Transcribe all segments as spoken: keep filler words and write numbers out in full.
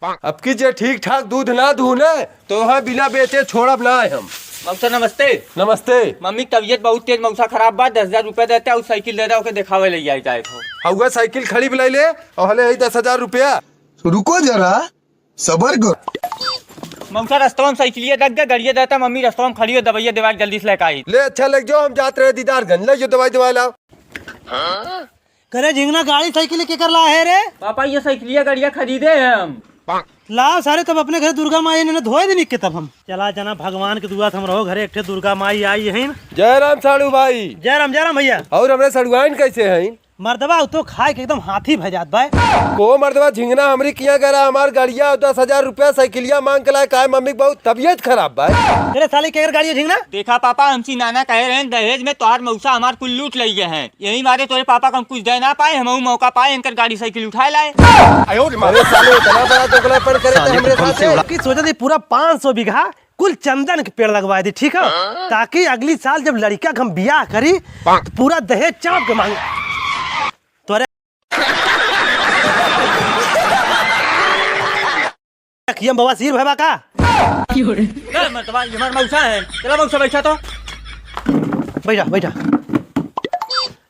अब की जे ठीक ठाक दूध ना दूँ न, तोहैं बिना बेचे छोड़ब नाहीं हम। मौसा नमस्ते। नमस्ते। मम्मी क तबियत बहुत तेज मौसा खराब बा, दस हजार रुपया देते अउर साइकिल दे दे, ओके देखावे ले जाए जाए को। हउआ साइकिल खड़ी बुलाई ले, अउर हले यही दस हजार रुपया। रुको जरा, सबर करो। मौसा रस्तवा में साइकिलिया दग गए, गड़िया देता मम्मी रस्तवा में खड़ी हो, दवाइया देवाई जल्दी से लेके आई। ले अच्छा लग जाओ, हम जात रहे दीदारगंज, ले जो दवाई दवाई लाओ। करे झिंगना गाड़ी साइकिल के कर ला है रे? पापा ये साइकिलिया गड़िया खरीदे हैं हम। लाओ सारे तब अपने घर दुर्गा माई ने धोए दिन के तब हम। चला जना भगवान के दुआ से हम रहो घरे एक ठे दुर्गा माई आई है। जय राम साड़ू भाई। जय राम, जय राम भैया। अउर हमरे सड़ुआइन कैसे हैं? मर्दवा उ तो खाए के एकदम हाथी भय जात बा। को मर्दवा झिंगना हमरी किया गरा हमार गड़िया दस हजार रुपया साइकिलिया मांग के लाए, काहे मम्मी के बहुत तबियत खराब बा। तेरे साले के अगर गाड़ी झिंगना? देखा पापा, हमसी नाना कहे रहे हैं, दहेज में तोहार मौसा हमार कुल लूट लइए हैं। यही मारे तोरे पापा को हम कुछ दे ना पाए, हमहू मौका पाए, इनकर गाड़ी साइकिल उठाए लाए। अरे साले, इतना बड़ा दोगलापन करे थे साले हमरे को साथे। उड़ा- की सोचा थी पूरा पाँच सौ बीघा कुल चंदन के पेड़ लगवा दी, ठीक है? ताकि अगली साल जब लड़का के हम बियाह करी, तो पूरा दहेज चाप के मांग। तोरे अखिया में बवासीर भय बा का? ए, मतवा, ये हमार मौसा है। चला मौसा, बैठा तो। बैठा, बैठा।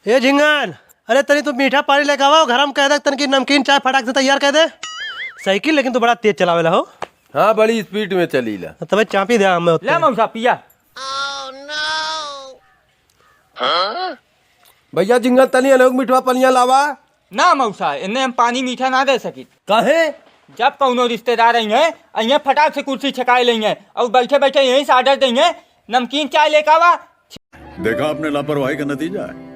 ए झिंगन, अरे तनी तू मीठा पानी लेके आवा, घर में कह दे तनकी नमकीन चाय फटाक से तैयार कर दे। साइकिल लेकिन तू बड़ा तेज चलावेला हो। हाँ, बड़ी स्पीड में चलीला। तबे चापी दे हमें ले ओतने। मौसा, पिया। भैया झिंगन, तनी अनोख मिठवा पनिया लावा। ना मौसा, इन्हें हम पानी मीठा ना दे सकित। काहे? जब कौनो रिश्तेदार अइहें, अइहें फटाक से कुर्सी छकाए लइहें अउर बैठे बैठे यहीं से order दइहें, "नमकीन चाय लेके आवा।" देखा आपने लापरवाही का नतीजा है।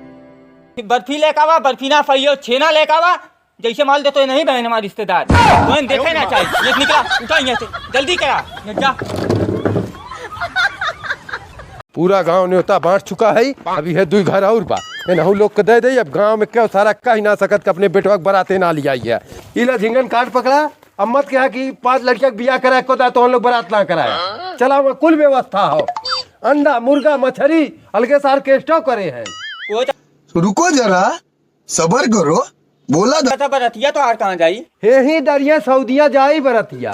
बर्फी लेके आवा, बर्फी ना फैलियो, छेना लेके आवा। जैसे माल देतो नहीं बहन हमारे रिश्तेदार, तो इन देखे ना चाहिए। ये निकला, उठा यहाँ से, जल्दी करा, ये जा। पूरा गांव न्योता बांट चुका है, अभी है दुई घर और बा, इनहू लोग के दे दे। अब गांव में क्यों सारा कह ना सकत कि अपने बेटवा के बराते ना लियाई है। इला झिंगन काट पकड़ा, अब मत कहा कि पांच लड़किया के बियाह करा को दा तो हम लोग बरात ना कराए। चला वहाँ कुल व्यवस्था हो, अंडा, मुर्गा, मछरी, अलगे से orchestra करे हैं। रुको जरा, सबर करो, बोला द- अच्छा, बरतिया तो आर कहाँ जाई? हे ही दरिया सऊदिया जाई बरतिया।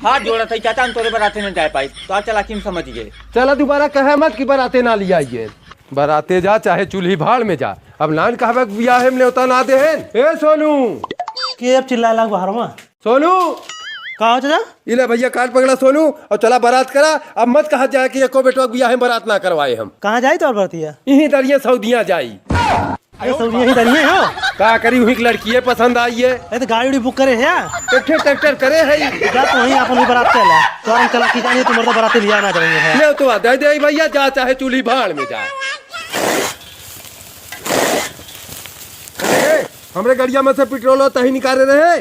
हाथ जोड़ा था चाचा, हम तोरे बराते न जाए पाई, तो आज चला कि हम समझ गए। चला दोबारा कहे मत कि बराते ना लियाइए। बराते जा चाहे चूल्ही भाड़ में जा, अब नान कहबे कि बियाहे में न्योता ना देहेन। ए सोनू। के अब चिल्लाए लाग बाहर में? सोनू। का हो चाचा? इले भैया कान पकड़ा सोनू, और चला बारात करा। अब मत कहा जाए कि एको बेटवा के बियाहे में बारात ना करवाए हम। कहाँ जाई तोर बरतिया? इहीं दरिया सऊदिया जाई। अरे सऊदिया ही दरिया हो। का करी, उहीं की लड़किये पसंद आई है। अरे तो गाड़ी उड़ी book करे है या? एक ठे ट्रैक्टर करे है। जा तो वहीं अपन ही बारात चला। तो हम चला की जानी, तू मर्दा बाराती लिया ना जाएंगे है। ले तो आ, दे दे भैया, जा चाहे चूल्ही भाड़ में जा। अरे, हमरे गड़िया में से पेट्रोल तही निकाले रहे।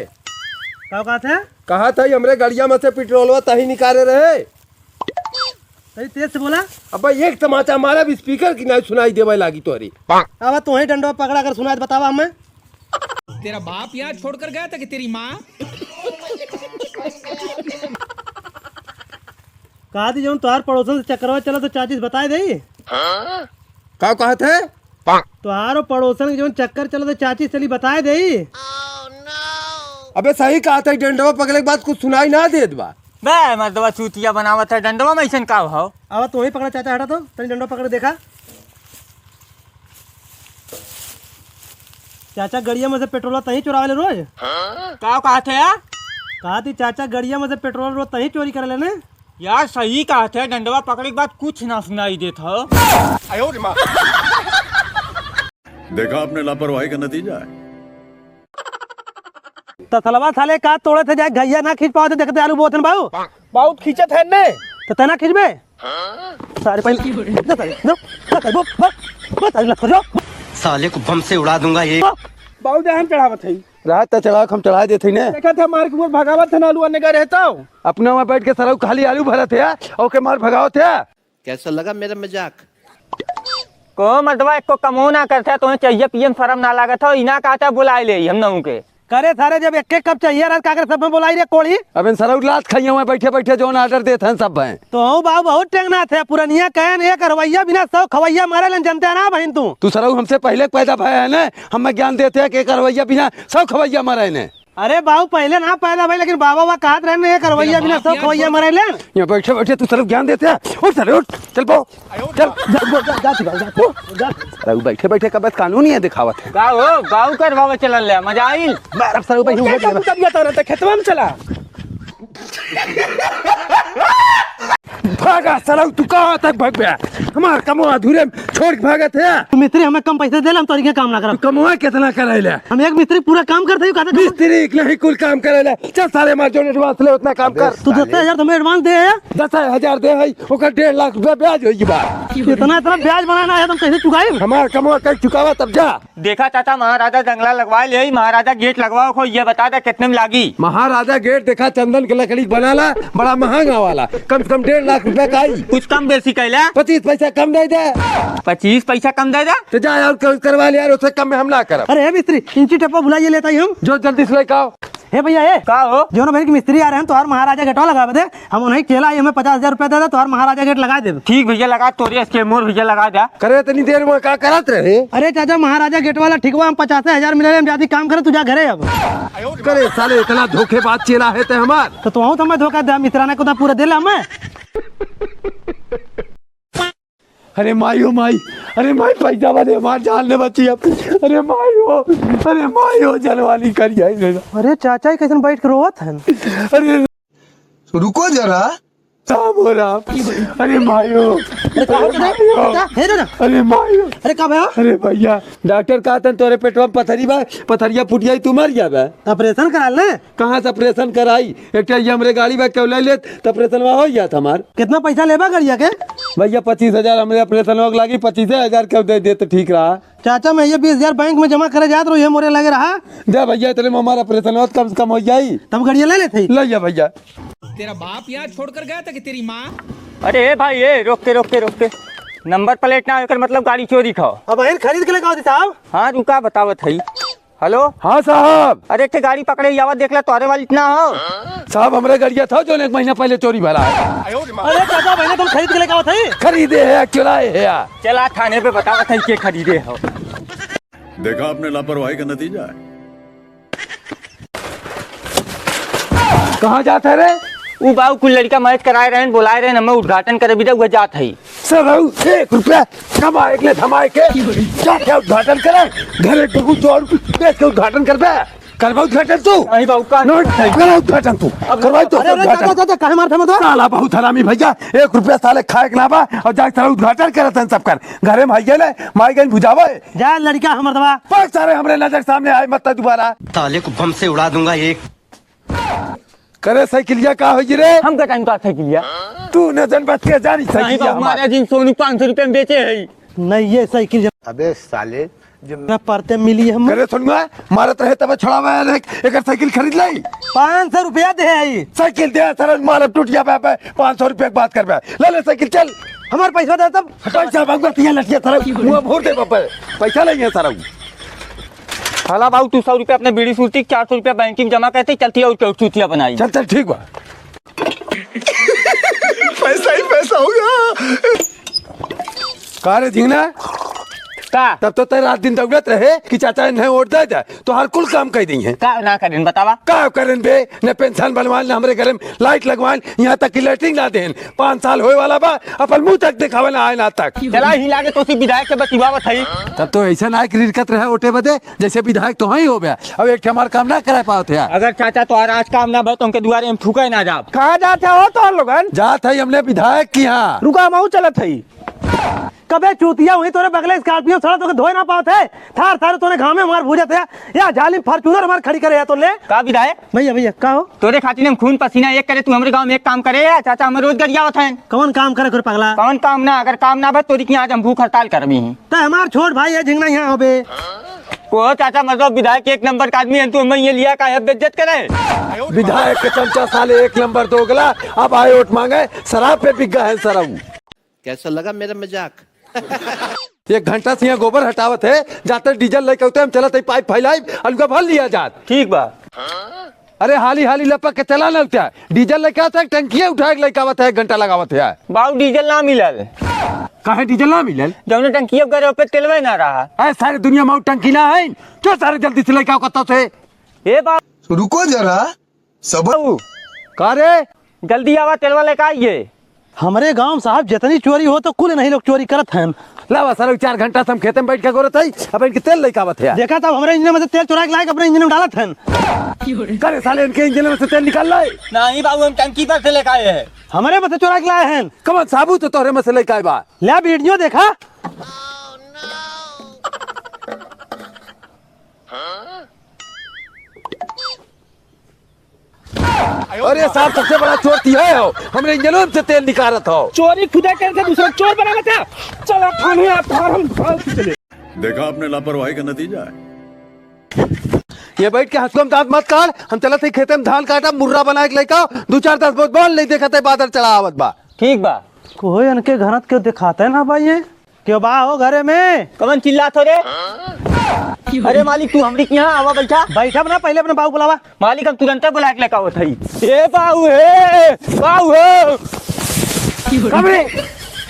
का कहत है? कहा था हमरे गड़िया में से पेट्रोलवा तही निकाले रहे। तनी तेज से बोला। अब्बा एक तमाचा मारब, speaker की नाहीं सुनाई देवे लागी तोहरी। अब तोहे डंडवा पकड़ा कर सुनाई बतावा हमें। तेरा बाप यहाँ छोड़कर गया था कि तेरी माँ? कहा थी जौन तोहार पड़ोसन से चक्करवा चला तो चाची से बताए दे। का कहत है? तोहार और पड़ोसन के जौन चक्कर चला तो चाची से चली बताए दे। अबे सही कहत है, डंडवा पकड़े के बाद कुछ सुनाई ना देत बा। बे मर्दवा चूतिया बनावत है डंडवा में, ऐसन का हो? अब तू ही पकड़ा चाचा, हटा तो, तनी डंडवा पकड़ देखा। चाचा गड़िया में से पेट्रोल तही चुरावे ले रोज? का कहत है यार? कहा थी चाचा गड़िया में से पेट्रोल रोज तही चोरी कर लेने? यार सही कहत है, डंडवा पकड़े के बाद कुछ ना सुनाई देत हो। देखा आपने लापरवाही का नतीजा है। तसलवा साले का तोड़े थे, जाए घैया ना खींच पावत है, देखते आलू बोतन बाऊ। बहुत खींचत है ने। तो तना खींचबे? सारे पहले, ना सारे, ना, ना सारे, वो, वो, वो सारे लत कर जाओ। साले को बम से उड़ा दूंगा ये। बाऊ दे हम चढ़ावत है। रात त चढ़ा, हम चढ़ा देते ने। देखा था मार के मोर भगावत है ना आलू अन्ने का रहता हो। अपना वहाँ बैठ के सरऊ खाली आलू भरत है, ओके मार भगावत है। कैसा लगा मेरा मजाक? को मर्दवा एको कमो ना करते, तुम्हें चाहिए पिए में शर्म ना लागत हो, इना कहते बुलाए ले हम नहू के। करे सारे जब एक एक कप चाहिए रहत का करे सब में बुलाई रे कोढ़ी। अब इन सरऊ लात खाइए हुए बैठे बैठे जौन order देत हैं सब हैं। तो हूँ बाबू बहुत टेंगना थे, पुरनिया कहन एक अरवैया बिना सौ खवैया मरे लन जनते ना बहिन तू। तू सरऊ हमसे पहले पैदा भया है ने, हमें ज्ञान देते हैं कि एक अरवैया बिना सौ खवैया मरे ने। अरे बाबू, पहिले ना पैदा भई, लेकिन बाबा वा कहत रहे ना, ये करवैया बिना सब खवैया मरैले। यहाँ बैठे बैठे तू सारे ज्ञान देते हैं। उठ सारे, उठ, चल पाओ। चल, जा, जा, जा, जा, जा, जा, जा। सारे बैठे बैठे का बस कानून ही है दिखावत है। गाँव हो, गाँव करवावे चलल ले, मजा आइल। मारब सारे भाई, उठ जा। तू तबियत रहता खेतवा में चला। भागा सारे, तू कहाँ तक भागबे? हमार कमवा अधूरे में छोड़ के भागत है। तू मिस्त्री हमें कम पैसे देले, हम तोरी के काम ना करब। तू कमवा कितना करैले? हम एक मिस्त्री पूरा काम करत ही, कहते मिस्त्री के नहीं कुल काम करैले। चल सारे, हमार जौन advance ले उतना काम कर। तू दस हजार तुम्हें advance दे है? दस हजार दे है, ओकर डेढ़ लाख रुपया ब्याज होई बा। इतना, इतना ब्याज बनाना है, तुम कैसे चुकाई? हमार कमवा कल चुकावा तब जा। देखा चाचा, महाराजा जंगला लगवा ले, महाराजा gate लगवाओ, को ये बता दे कितने में लागी? महाराजा gate देखा, चंदन के लकड़ी के बनाला, बड़ा महंगा वाला, कम से कम डेढ़ लाख रुपया का आई। कुछ कम बेसी कैला? पच्चीस पैसा कम दे दे। पच्चीस पैसा कम दे दे? तो जा यार, कर-, करवा ले यार, उससे कम में हम ना करब। अरे हे मिस्त्री, इंची टेपा भुलाइए लेता ही हम। जो जल्दी से लेके आओ। हे भैया, हे। का हो? जौन भैया के मिस्त्री आ रहे हैं, तोहार महाराजा गेटवा लगावे दे। हम उन्हें केला आई, हमें पचास हजार रुपया दे दे, तोहार महाराजा गेट लगा देब। ठीक भैया, लगा, तोरे इसके मोर भैया लगा दे। करे इतनी देर में का करत रहे? अरे चाचा, महाराजा गेट वाला ठीक बा, हम पचासे हजार मिले, हम जाती काम करे, तू जा घरे अब। करे साले, इतना धोखेबाज चेला है ते हमार। तो तू तो हमें धोखा दे, मित्राना को तो पूरा दे ले हमें। अरे माई हो माई, अरे माई, पैसा वाले हमार जान ले बची अब। अरे माई हो, अरे माई हो, जलवाली कर जाए रे। अरे चाचा, ई कैसन बैठ के रोवत हन? अरे रुको जरा। राम हो राम। अरे माई हो, अरे का हो अरे माई हो। का? हे रे ना। अरे माई हो। अरे का भया? अरे भैया, डॉक्टर कहत हन तोरे पेटवा में पथरी बा, पथरिया फूट जाई, तू मर जाबे। ऑपरेशन करा ले। कहाँ से ऑपरेशन कराई? एक ठे ये हमरे गाड़ी बा, केहू ले लेत, त ऑपरेशनवा हो जात हमार। कितना पैसा लेबा गड़िया के? भैया, पच्चीस हजार हमरे ऑपरेशनवा के लागी, पच्चीसे हजार केहू दे देत त ठीक रहा। चाचा, मैं ये बीस हजार बैंक में जमा करे जात रहो, ये मोरे लगे रहा। दे भैया, इतने में हमार ऑपरेशनवा कम से कम हो जाई। तब गड़िया ले लेते। ले जा भैया। तेरा बाप यहाँ छोड़कर गया था कि तेरी माँ? अरे ए भाई, ए, रोक के, रोक के, रोक के। नंबर प्लेट ना होकर मतलब गाड़ी चोरी खाओ। अब बहिन खरीद के लेके आओ साहब। हाँ, रुका, बतावत है। हेलो। हाँ साहब। अरे, एक ठे गाड़ी पकड़े ही आवा, देख ला, तोहरे वाली इतना हो। साहब, हमरे गड़िया था, जो एक महीना पहले चोरी भला है। अरे चाचा, महीने तुम खरीद के लेके आवत है? खरीदे है, चुराए है। चला थाने पे, बतावत है के खरीदे हो। देखा आपने लापरवाही का नतीजा है। कहाँ जात है रे? ऊ बाऊ कुल लड़का मैच कराए रहन, बोलाए रहन, हमें उद्घाटन करे बिदा, उहे जात है। सरऊ, एक रुपया कमाए के लिए धमाए के, क्या क्या उद्घाटन करे? घरे के बहुत जोर बेच के उद्घाटन करबे? करबा उद्घाटन तू? नहीं बाबू, का नहीं, नहीं। करबा उद्घाटन तू? अब करवाई तो अरे, अरे, उद्घाटन। चाचा, चाचा, काहे मारत है मतलब? साला बहुत हरामी भैया, एक रुपया साले खाए के ना बा और जाए साला उद्घाटन करत हन सब कर। घरे में हइये ले, माई गइन बुझावे। जा लड़का हमर दवा। पर सारे हमरे नजर सामने आए मत दोबारा। साले को बम से उड़ा दूंगा एक। करे साइकिलिया का होई रे? हम का टाइम का साइकिलिया? तू न जन बच के जानी नहीं साइकिलिया बाबू, हमार। महाराज जी सोनू पाँच सौ रुपया में बेचे है। नहीं, ये साइकिल जब अबे साले, जब ना परते मिली हम। करे सोनुआ, मारत रहे तब छुड़ावा यार, एक, एक साइकिल खरीद लाई। पाँच सौ रुपया दे आई। साइकिल दे, सारा मारब टूट गया बे, बे, पाँच सौ रुपया की बात कर बे। ले ले साइकिल, चल। हमार पैसा दे तब। पैसा मांगबे, तिया लटिया सारा, मुंह भोर दे बे, पैसा नहीं है सारा। हला बाबू, तू सौ रुपया अपने बीड़ी सूती, चार सौ रुपया बैंक में जमा करते, चलती और क्या सूतिया बनाई। चल, चल, ठीक बा। पैसा ही पैसा होगा। का रे झिंगना? का? तब तो तय रात दिन दौड़त रहे कि चाचा इन्हें वोट दे दे, तो हर कुल काम कह दी है। का ना करें बतावा? का करें बे? न पेंशन बनवाल, न हमरे घर में लाइट लगवाल, यहाँ तक कि लेटरिन ला देन। पाँच साल होए वाला बा, अपन मुंह तक दिखावे ना आए ना तक। चला ही लागे तो सी विधायक के बतिवावत है। तब तो ऐसा ना कि रिरकत रहे वोटे बदे, जैसे विधायक तो ही हो गया, अब एक ठे हमार काम ना करा पावत है। अगर चाचा तोहार आज काम ना भय तो उनके दुआरे हम थूके ना जाब। कहाँ जात है हो तोहर लोगन? जात है हमने विधायक की यहाँ। रुका, हम चलत है। कबे चूतिया हुई तोरे बगले Scorpio सड़क तो धोए ना पावत है। थार थार तोने घामे मार भूजत है। या जालिम Fortuner हमार खड़ी करे है तो ले। का विधायक? भैया, भैया, का हो? तोरे खातिर हम खून पसीना एक करे, तू हमरे गाँव में एक काम करे है। चाचा हमर रोज गरियावत हैं। कौन काम करे खुर पगला? कौन काम ना? अगर काम ना बा तोरी की आज हम भूख हड़ताल करबी हैं। त हमार छोट भाई है झिंगना यहाँ होबे। को चाचा, मतलब विधायक एक नंबर का आदमी है, तू हमें ये लिया का है बेइज्जत करे? विधायक के चमचा साले एक नंबर दोगला, अब आए वोट मांगे, शराब पे बिक गए हैं सरऊ। कैसा लगा मेरा मजाक? एक घंटा से यहाँ गोबर हटावत है, जाते डीजल लेके होते हम चलत है पाइप फैलाइब, अलुआ भर लिया जात। ठीक बा। अरे हाली हाली लपक के चला ना उठा, डीजल लेके आता है, टंकिया उठा के लेके आवत है, एक घंटा लगावत है। बाऊ डीजल ना मिलल। काहे डीजल ना मिलल? जौने टंकिया करे ओपे तेलवे ना रहा। अरे सारे दुनिया में टंकी ना है, क्यों सारे जल्दी से लेके आओ कत्ता से? ए बाऊ। रुको जरा, सबर। बाबू, का रे? जल्दी आवा, तेलवा लेके आइए। हमरे गाँव साहब जितनी चोरी होत है कुल इन्हीं लोग चोरी करत हैं। लावा सारे, चार घंटा से हम खेते में बैठ के गोरत हई, अब इनके तेल लेके आवत है। देखा तब हमरे इंजन में से तेल चोरा के लाए के अपने इंजन में डालत हैं। करे साले, इनके इंजन में से तेल निकाल लाए। नहीं बाबू, हम टंकी पर से लेके आए हैं। हमरे में से चोरा के लाए हैं। कमन साबू तो तोहरे में से लेके आए बा। ले वीडियो देखा। अरे साहब, सबसे बड़ा चोर तिहे हो, हमरे इंजनों से तेल निकारत हो। चोरी खुदे करे थे, दूसरा चोर बनावत है। चला थाने, आप थार हम भाग के चले। देखा आपने लापरवाही का नतीजा है। ये बैठ के हंसुआ में दांत मत काढ़, हम चलत हई खेते में धान काटा, मुर्रा बनाए के लेके आओ, दू चार दस बोत बोल, नहीं देखत है बादल चढ़ा आवत बा। ठीक बा। कोई इनके घरत क्यों दिखाते ना भाई, ये क्यों बा हो घरे में? कमन चिल्लात हो रे? अरे मालिक, तू हमरी के यहाँ आवा, बैठा। बैठब ना, पहले अपने बाबू बुलावा। मालिक, हम तुरंते बुला के लेके आवत हई। ए बाबू, हे बाबू, हे। कमरे।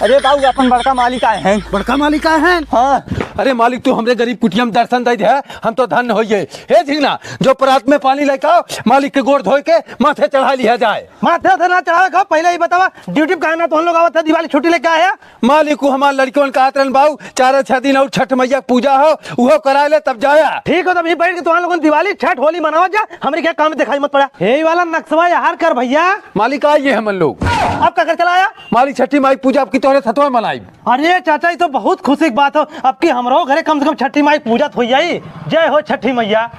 अरे बाबू, अपन बड़का मालिक आए हैं। बड़का मालिक आए हैं? हाँ। अरे मालिक, तू हमरे गरीब कुटिया में दर्शन दे दे, हम तो धन्य होइए। हे झिंगना, जो परात में पानी लेके आओ, मालिक के गोड़ धोए के माथे चढ़ा लिया जाए। माथे से ना चढ़ावे का, पहले ही बतावा, ड्यूटी पे काहे ना तो हम लोग आवत है, दिवाली छुट्टी लेके आया। मालिक, वो हमार लड़कवन का आतरन बाऊ, चार छह दिन और छठ मैया के पूजा हो, उहो करा ले तब जाया। ठीक हो, तब यहीं बैठ के तुहां लोगन दिवाली, छठ, होली मनावा जा, हमरे क्या काम दिखाई मत पड़ा। यही वाला नक्शवा यार कर भैया। मालिक, आइए हमन लोग। अब का कर चला आया? मालिक, छठी माई पूजा आपकी तोहरे सतवा मनाई। अरे चाचा, ये तो बहुत खुशी की बात हो, अब की हमरो घरे कम से कम छठी माई पूजा तो हो जाई। जय हो छठी मैया।